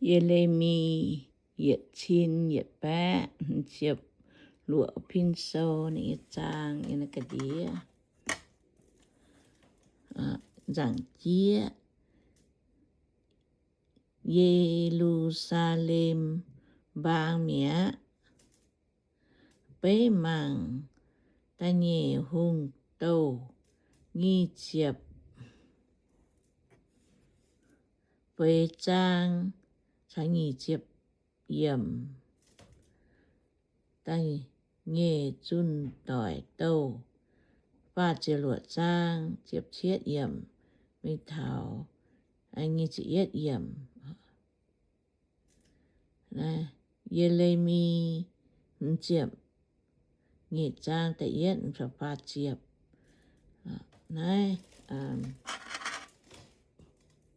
Ye^le^mi yietc cin yietc baeqv ziepc luoqc pin sou, ninh nyei zaang yiem naaiv ga'ndiev. Nzaangc jieqv, Ye^lu^saa^lem mbaang mi'aqv. Beiv mangc da'nyeic hungh douh nyic ziepc feix zaang caux nyic ziepc yiemc. Da'nyeic zunh doic douh faah ziepc luoqc zaang ziepc cietv yiemc mingh taux nyic ziepc yietv yiemc. Ye^le^mi hmz ziepc nyeic zaang da'yietv caux faah ziepc. Naaiv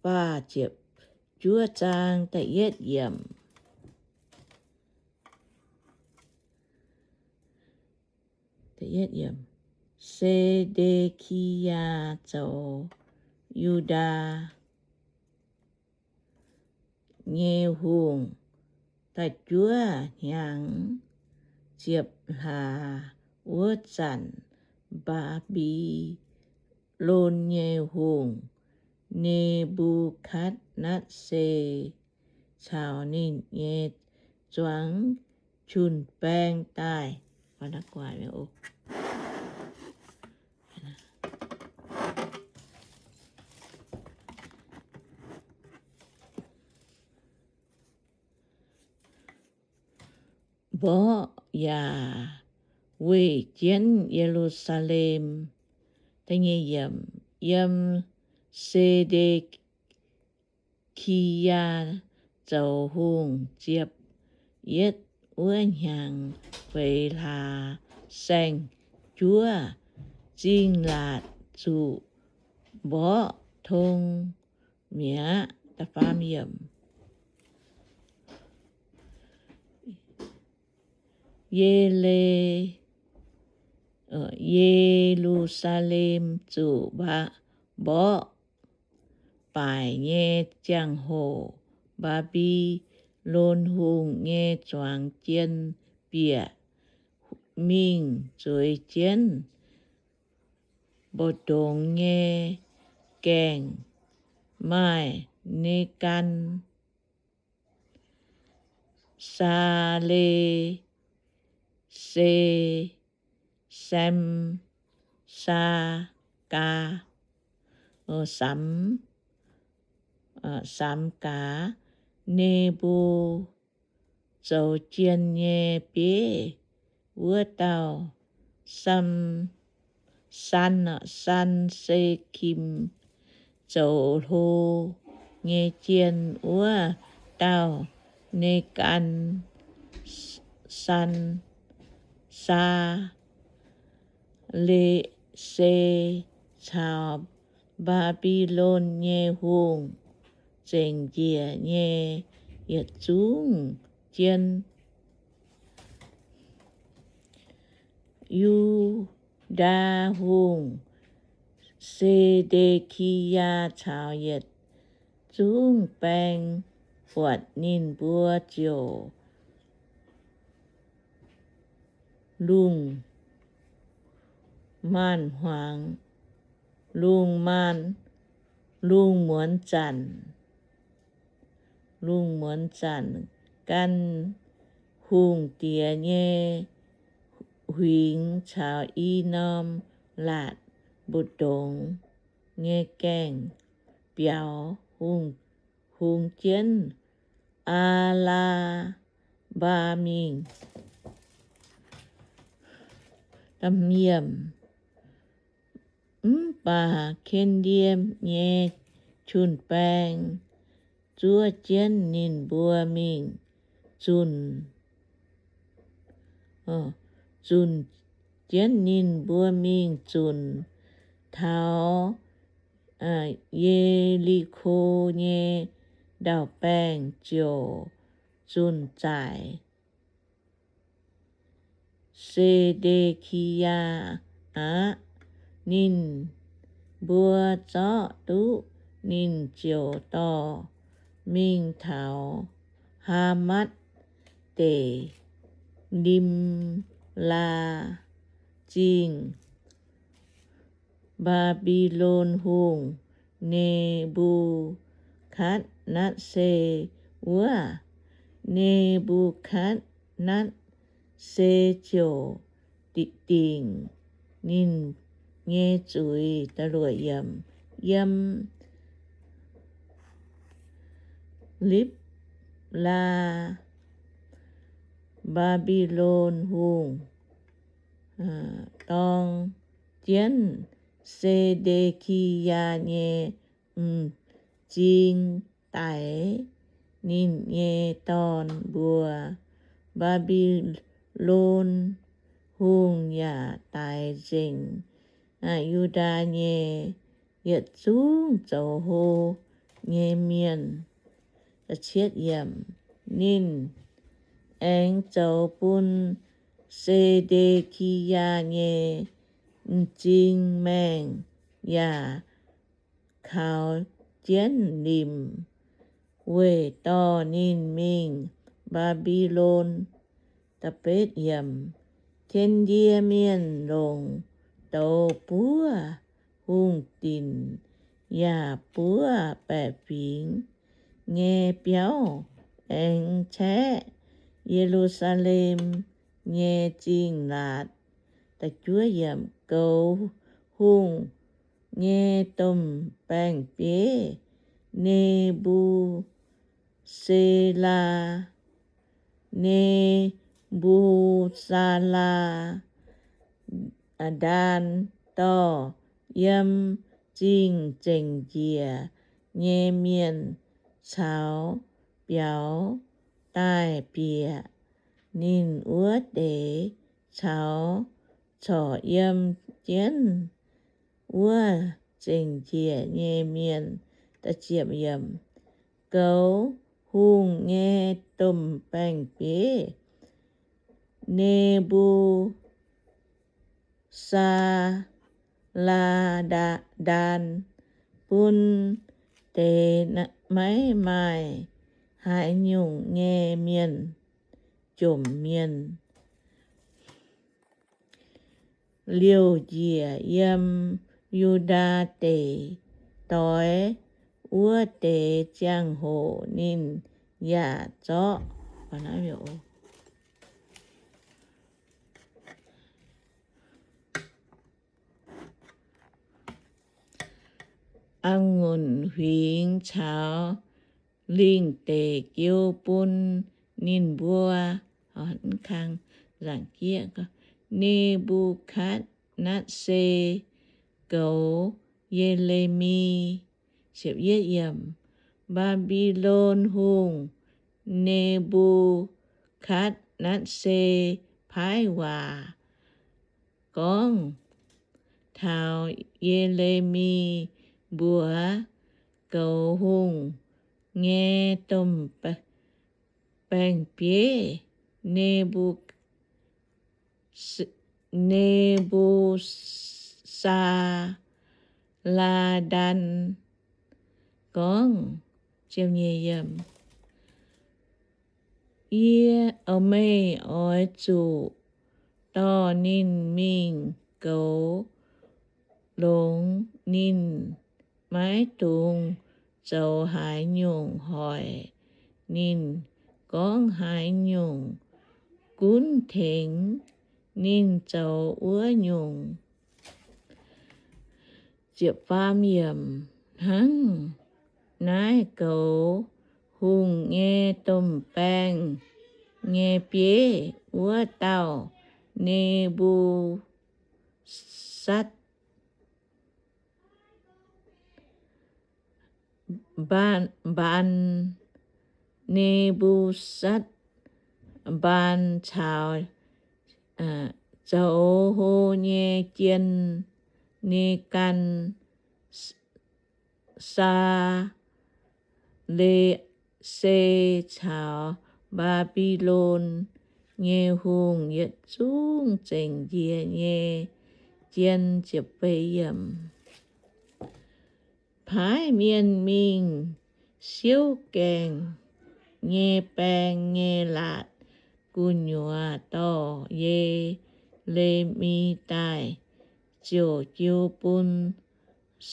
faah ziepc juov zaang da'yietv yiemc. Se^de^ki^yaa zoux Yu^ndaa nyei hungh da'juov hnyangx ziepc hlaax wuov zanc, Mbaa^mbi^lon nyei hungh, Ne^mbu^katv^netv^saa, caux ninh nyei zuangx jun-baeng daaih. Mborqv yaac weih jienv Ye^lu^saa^lem. Yiem Se^de^ki^yaa zoux hungh ziepc yietv wuov hnyangx, feix hlaax saeng-juov, Zingh Laatc zuqc mborqv tong mi'aqv. Ye^le, Ye^lu^saa^lem zuqc mborqv baaic nyei ziangh hoc, Mbaa^mbi^lon Hungh nyei zuangx jien bieqc mingh zueiz jienv mbu'ndongx nyei gaengh, maaih Ne^gan, Saale, Se, Sem, Saa, Gaa, Samx, Samx Gaax, Ne^mbu, zoux jien nyei bieiv wuov dauh, San, San, Se^kim, zoux hlo nyei jien wuov dauh, Ne^gan, San, Saa, Le, Se, caux Mbaa^mbi^lon nyei hungh zengc njiec nyei yietc zungv jien. Yu^ndaa Hungh Se^nde^ki^yaa caux yietc zungv baeng buatc ninh mbuo ziouc lungh maanz-hmuangx, lungh maanz, lungh muonz zanc, lungh muonz zanc gan hungh diex nyei huingx caux i norm laatc mbu'ndongx nyei gaengh biaux hungx jienv Aa^laa^mbaa mingh. Mv baac Ken^ndie nyei jun-baeng zuov jienv ninh mbuo mingh zunc, zunc jienv ninh mbuo mingh zunc taux Ye^li^ko nyei ndau-baengh ziouc zunc zaaic Se^nde^ki^yaa aqv. Ninh mbuo zorqv duqv ninh ziouc dorh mingh taux Hamatv Deic, Limlaa Zingh. Mbaa^mbi^lon Hungh, Ne^mbu^katv^netv^saa wuov. Ne^mbu^katv^netv^saa ziouc dingc ninh nyei zuiz. Yiem Lipv^laa, Mbaa^mbi^lon Hungh dorng jienv Se^nde^ki^yaa nyei m'zing daix ninh nyei dorn mbuo. Mbaa^mbi^lon Hungh yaac daix nzengc Yu^ndaa nyei yietc zungv zoux hlo nyei mienh. Ninh aengx zoux bun Se^nde^ki^yaa nyei m'zing maengh yaac kaux jienv nimc weic dorh ninh mingh Mbaa^mbi^lon. Tien-ndie mienh longc douz buov hungh dinc yaac buov baeqc fingx nyei biauv, aengx caeqv Ye^lu^saa^lem nyei zingh laatc. Goux hungh nyei domh baeng-bieiv, Ne^mbu, Se^laa, Ne^mbu^saa^laa^ndaan, dorh yiem zingh zengc njiec nyei mienh caux biaux daaih bieqc ninh wuov deix caux corc yiem jienv wuov zengc njiec nyei mienh. Goux hungh nyei domh baeng-bieiv, Ne^mbu^saa^laa^ndaan, bun deix maiv maaih haaix nyungc nyei mienh jomc mienh. Liouh njiec yiem Yu^ndaa Deic doix wuov deix ziangh hoc ninh yaac zorqv a'ngunc huingx caux lingh deic jiu bun ninh mbuo. Ne^mbu^katv^netv^se goux Ye^le^mi. Mbaa^mbi^lon Hungh Ne^mbu^katv^netv^se paaiv waac gorngv taux Ye^le^mi mbuox goux hungh nyei domh baeng-bieiv, Ne^mbu Ne^mbu^saa^laa^ndaan, gorngv, Yie, meih oix zuqc dorh ninh mingh goux longx. Ninh maiv dungx zoux haaix nyungc hoic ninh, gorngv haaix nyungc gunv tengx ninh zoux wuov nyungc. Hnangv naaiv goux hungh nyei domh baeng nyei bieiv wuov dauh, Ne^mbu^satv mbaan, Ne^mbu^satv mbaan caux zoux hlo nyei jien, Negan, Saa le se caux Mbaa^mbi^lon nyei hungh yietc zungv zengc njiec nyei jien. Paaiv mienh mingh siouv gaengh nyei baeng nyei laatc gu'nyuoz dorh Ye^le^mi daaih, ziouc jiu bun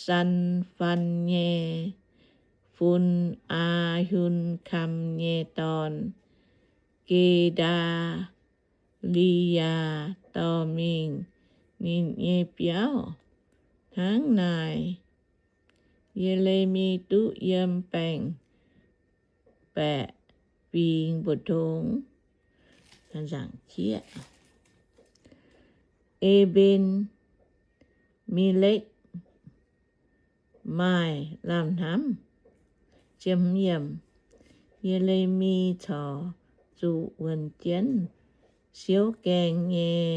San^fan nyei fun, Aa^hun^kam nyei dorn, Ge^ndaa li^yaa, dorh mingh ninh nyei biauv. Hnangv naaic, Ye^le^mi duqv yiem baeqc fingx mbu'ndongx. Nzaangc jieqv, E^mben^me^lekv maaih lamh hnamv. Ye^le^mi corc zuqc wuonc jienv siouv gaengh nyei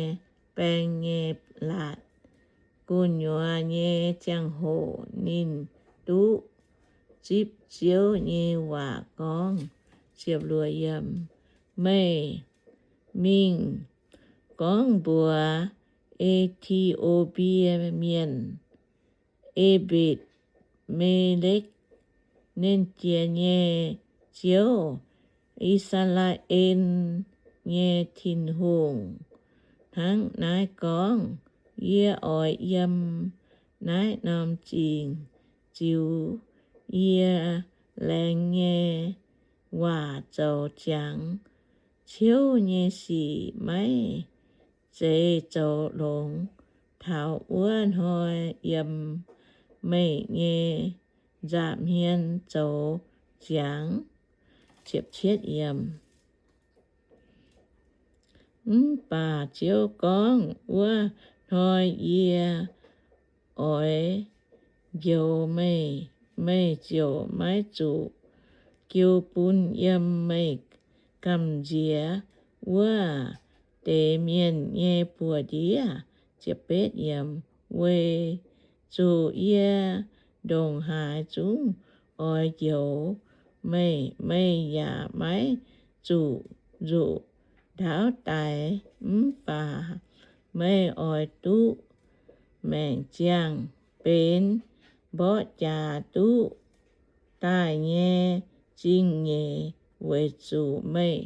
baeng nyei laatc gu'nyuoz nyei ziangh hoc, ninh duqv zipv Ziouv nyei waac gorngv, Meih mingh gorngv mbuox E^ti^o^bie Mienh, E^mben^me^lekv, Nernh Jiex nyei Ziouv, I^saa^laa^en nyei Tin-Hungh, hnangv naaiv gorngv, Yie oix yiem naaiv norm zingh ziux yie laengz nyei waac zoux ziangx. Ciouv nyei sic maiv zeiz zoux longx. Taux wuov hnoi yiem meih nyei nza'hmien zoux ziangx. Mv baac Ziouv gorngv, Wuov hnoi yie oix njoux meih, meih ziouc maiv zuqc jiu bun yiem meih gamh nziex wuov deix mienh nyei buoz-ndiev. Weic zuqc yie ndongc haaix zungv oix njoux meih, meih yaac maiv zuqc nzuqc ndaauv daix. Mv baac meih oix duqv maengc ziangh benx mborqv jaax duqv daaih nyei zingh-nyeic, weic zuqc meih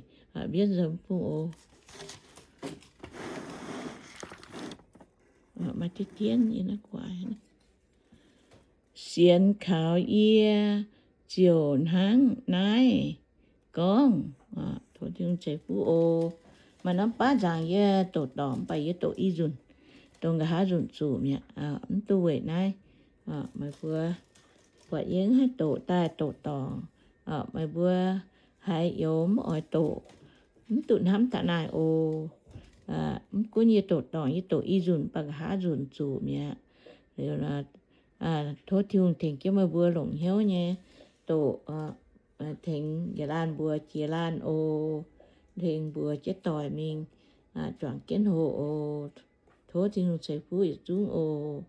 sienx kaux yie ziouc hnangv naaiv gorngv. Tov Tin-Hungh ceix fuqv oc. Maaih norm baav nzaangc yie doqc dorngc, mv baac yie doqc i nzunc, dongh nqa'haav nzunc zuqc mi'aqv. Mv duqv weic naaiv, meih mbuo buatc yie mv haih doqc daaih doqc dorngc, meih mbuo haiz youz mv oix doqc, mv duqv hnamv daaih naaic oc. Mv gunv yie doqc dorngc, yie doqc i nzunc, mv baac nqa'haav nzunc zuqc mi'aqv. Tov Tin-Hungh tengx jienv meih mbuo longc hnyouv nyei doqc, tengx yietc laanh mbuox jiex laanh oc. Tengx mbuox jienv doic mingh juangc jienv hoqc oc. Tov Tin-Hungh ceix fuqv yietc zungv oc.